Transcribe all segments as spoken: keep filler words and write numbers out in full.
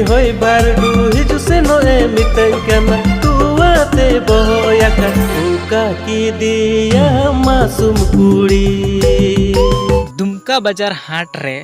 ᱦᱳᱭ ᱵᱟᱹᱨᱰᱩ ᱦᱤᱡᱩᱜ ᱥᱮᱱᱚᱜ ᱮ ᱢᱤᱛᱟᱹᱧ ᱠᱟᱱᱟ, ᱛᱩᱣᱟᱹ ᱛᱮ ᱵᱚᱦᱚᱜ ᱟᱠᱟᱫ ᱚᱠᱟ ᱠᱤᱫᱤᱭᱟ ᱢᱟᱥᱩᱢ ᱠᱩᱲᱤ᱾ ᱫᱩᱢᱠᱟ ᱵᱟᱡᱟᱨ ᱦᱟᱴ ᱨᱮ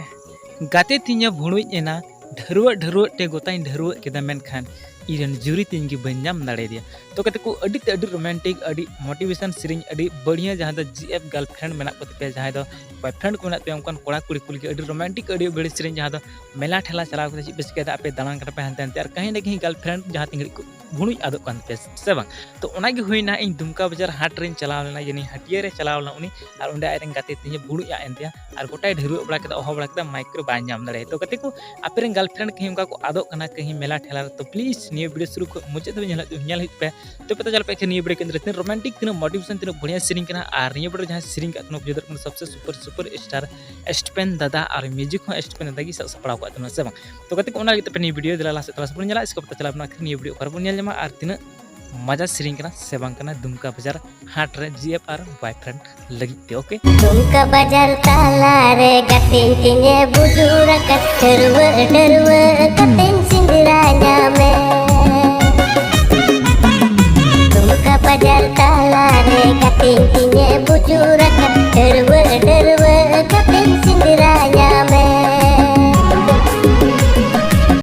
ᱜᱟᱛᱮ ᱛᱤᱧᱮ ᱵᱷᱩᱲᱩᱡ ᱮᱱᱟ, ᱰᱷᱟᱹᱨᱣᱟᱹᱜ ᱰᱷᱟᱹᱨᱣᱟᱹᱜ ᱛᱮ ᱜᱚᱴᱟᱧ ᱰᱷᱟᱹᱨᱣᱟᱹᱜ ᱠᱮᱫᱟ, ᱢᱮᱱᱠᱷᱟᱱ ᱤᱧᱨᱮᱱ ᱡᱩᱨᱤ ᱛᱤᱧ ᱜᱮ ᱵᱟᱹᱧ ᱧᱟᱢ ᱫᱟᱲᱮᱭᱟᱫᱮᱭᱟ᱾ ᱛᱚ ᱜᱟᱛᱮ ᱠᱚ, ᱟᱹᱰᱤ ᱛᱮ ᱟᱹᱰᱤ ᱨᱳᱢᱟᱱᱴᱤᱠ, ᱟᱹᱰᱤ ᱢᱳᱴᱤᱵᱷᱮᱥᱚᱱ ᱥᱮᱨᱮᱧ, ᱟᱹᱰᱤ ᱵᱟᱹᱲᱤᱭᱟᱹ᱾ ᱡᱟᱦᱟᱸ ᱫᱚ ᱡᱤ ᱮᱯᱷ ᱜᱟᱨᱞᱯᱷᱨᱮᱱᱰ ᱢᱮᱱᱟᱜ ᱠᱚ ᱛᱟᱯᱮᱭᱟ, ᱡᱟᱦᱟᱸᱭ ᱫᱚ ᱵᱚᱭᱯᱷᱨᱮᱱᱰ ᱠᱚ ᱢᱮᱱᱟᱜ ᱛᱟᱯᱮᱭᱟ, ᱚᱱᱠᱟᱱ ᱠᱚᱲᱟ ᱠᱩᱲᱤ ᱠᱚ ᱞᱟᱹᱜᱤᱫ ᱟᱹᱰᱤ ᱨᱳᱢᱟᱱᱴᱤᱠ, ᱟᱹᱰᱤ ᱵᱟᱹᱲᱤᱡ ᱥᱮᱨᱮᱧ, ᱡᱟᱦᱟᱸ ᱫᱚ ᱢᱮᱞᱟ ᱴᱷᱮᱞᱟ ᱪᱟᱞᱟᱣ ᱠᱟᱛᱮ ᱪᱮᱫ ᱯᱮ ᱪᱤᱠᱟᱹᱭᱮᱫᱟ, ᱟᱯᱮ ᱫᱟᱬᱟᱱ ᱠᱟᱱᱟ ᱯᱮ ᱦᱟᱱᱛᱮ ᱱᱟᱛᱮ, ᱟᱨ ᱠᱟᱹᱦᱤ ᱱᱟ ᱠᱟᱹᱦᱤ ᱜᱟᱨᱞᱯᱷᱨᱮᱱᱰ ᱡᱟᱦᱟᱸ ᱛᱤᱱ ᱜᱷᱟᱹᱲᱤᱡ ᱠᱚ ᱵᱷᱩᱲᱩᱡ ᱟᱫᱚᱜ ᱠᱟᱱ ᱛᱟᱯᱮᱭᱟ ᱥᱮ ᱵᱟᱝ? ᱛᱚ ᱚᱱᱟᱜᱮ ᱦᱩᱭᱱᱟ, ᱤᱧ ᱫᱩᱢᱠᱟ ᱵᱟᱡᱟᱨ ᱦᱟᱴ ᱨᱮᱧ ᱪᱟᱞᱟᱣ ᱞᱮᱱᱟ, ᱡᱟᱹᱱᱤᱡ ᱦᱟᱹᱴᱭᱟᱹ ᱨᱮ ᱪᱟᱞᱟᱣ ᱞᱮᱱᱟ ᱩᱱᱤ, ᱟᱨ ᱚᱸᱰᱮ ᱟᱡᱨᱮᱱ ᱜᱟᱛᱮ ᱛᱤᱧᱮ ᱵᱷᱩᱲᱩᱡ ᱟᱫ ᱮᱱ ᱛᱟᱭᱟ, ᱟᱨ ᱜᱚᱴᱟᱭ ᱰᱷᱟᱹᱨᱣᱟᱹᱜ ᱵᱟᱲᱟ ᱠᱮᱫᱟ, ᱚᱦᱚ ᱵᱟᱲᱟ ᱠᱮᱫᱟ, ᱢᱟᱭᱤᱠ ᱨᱮ ᱵᱟᱭ ᱧᱟᱢ ᱫᱟᱲᱮᱭᱟᱜᱼᱟ᱾ ᱛᱚ ᱜᱟᱛᱮ ᱠᱚ, ᱟᱯᱮᱨᱮᱱ ᱜᱟᱨᱞᱯᱷᱨᱮᱱᱰ ᱠᱟᱹᱦᱤ ᱚᱱᱠᱟ ᱠᱚ ᱟᱫᱚᱜ ᱠᱟᱱᱟ ᱠᱟᱹᱦᱤ ᱢᱮᱞᱟ ᱴᱷᱮᱞᱟ ᱨᱮ, ᱛᱚ ᱯᱞᱤᱡᱽ ᱱᱤᱭᱟᱹ ᱵᱷᱤᱰᱤᱭᱳ ᱥᱩᱨᱩ ᱠᱷᱚᱱ ᱢᱩᱪᱟᱹᱫ ᱫᱷᱟᱹᱵᱤᱡ ᱧᱮᱞ ᱦᱩᱭᱩᱜ, ᱧᱮᱞ ᱦᱩᱭᱩᱜ ᱯᱮ᱾ ᱛᱚᱵᱮ ᱛᱚ ᱪᱟᱞᱟᱜ ᱯᱮ ᱮᱠᱷᱮᱱ ᱱᱤᱭᱟᱹ ᱵᱷᱤᱰᱤᱭᱳ ᱠᱮᱱᱫᱨᱚ ᱛᱤᱱᱟᱹᱜ ᱨᱳᱢᱟᱱᱴᱤᱠ, ᱛᱤᱱᱟᱹᱜ ᱵᱟᱹᱲᱤᱭᱟ ᱥᱮᱨᱮᱧ ᱠᱟᱱᱟ, ᱟᱨ ᱱᱤᱭᱟᱹ ᱵᱷᱤᱰᱤᱭᱳ ᱨᱮ ᱡᱟᱦᱟᱸ ᱥᱮᱨᱮᱧ ᱠᱟᱜ ᱛᱟᱦᱮᱱᱟ ᱵᱩᱡᱷᱟᱹᱣ ᱫᱟᱲᱮᱭᱟᱜ ᱠᱟᱱᱟ, ᱥᱚᱵᱥᱮ ᱥᱩᱯᱟᱨ ᱥᱩᱯᱟᱨ ᱥᱴᱟᱨ ᱮᱥᱴᱯᱮᱱ ᱫᱟᱫᱟ, ᱟᱨ ᱢᱤᱭᱩᱡᱤᱠ ᱦᱚᱸ ᱮᱥᱴᱯᱮᱱ ᱫᱟᱫᱟ ᱜᱮ ᱥᱟᱵ ᱥᱟᱯᱲᱟᱣ ᱠᱟᱜ ᱛᱟᱦᱮᱱᱟ ᱥᱮ ᱵᱟᱝ? ᱛᱚ ᱜᱟᱛᱮ ᱠᱚ, ᱚᱱᱟ ᱞᱟᱹᱜᱤᱫ ᱛᱮ ᱟᱯᱮ ᱱᱤᱭᱟᱹ ᱵᱷᱤᱰᱤᱭᱳ ᱫᱮᱞᱟ ᱞᱟᱦᱟ ᱥᱮᱫ ᱛᱟᱞᱟ ᱥᱮᱫ ᱵᱚᱱ ᱧᱮᱞᱟ, ᱤᱥᱠᱮ ᱵᱟᱫ ᱪᱟᱞᱟᱣ ᱵᱚᱱᱟ ᱟᱠᱷᱤᱨ ᱱᱤᱭᱟᱹ ᱵᱷᱤᱰᱤᱭᱳ ᱚᱠᱟ ᱨᱮᱵᱚᱱ ᱧᱮᱞ ᱧᱟᱢᱟ, ᱟᱨ ᱛᱤᱱᱟᱹᱜ ᱢᱟᱡᱟ ᱥᱮᱨᱮᱧ ᱠᱟᱱᱟ ᱥᱮ ᱵᱟᱝ ᱠᱟᱱᱟ ᱫᱩᱢᱠᱟ ᱵᱟᱡᱟᱨ ᱦᱟᱴ ᱨᱮ ᱡᱤ ᱮᱯᱷ ᱟᱨ ᱵᱚᱭᱯᱷᱨᱮᱱᱰ ᱞᱟᱹᱜᱤᱫ ᱛᱮ, ᱳᱠᱮ? ᱫᱩᱢᱠᱟ ᱵᱟᱡᱟᱨ ᱛᱟᱞᱟᱨᱮ ᱜᱟᱛᱮᱧ ᱛᱤᱧᱮ ᱵᱩᱡᱩᱨ ᱟᱠᱟᱫ, ᱰᱷᱟᱹᱨᱣᱟᱹᱜ ᱰᱷᱟᱹᱨᱣᱟᱹᱜ ᱠᱟᱛᱮᱧ ᱥᱤᱸᱫᱽᱨᱟ ᱧᱟᱢᱮ᱾ ᱫᱩᱢᱠᱟ ᱵᱟᱡᱟᱨ ᱛᱟᱞᱟᱨᱮ ᱜᱟᱛᱮᱧ ᱛᱤᱧᱮ ᱵᱩᱡᱩᱨ ᱟᱠᱟᱫ, ᱰᱷᱟᱹᱨᱣᱟᱹᱜ ᱰᱷᱟᱹᱨᱣᱟᱹᱜ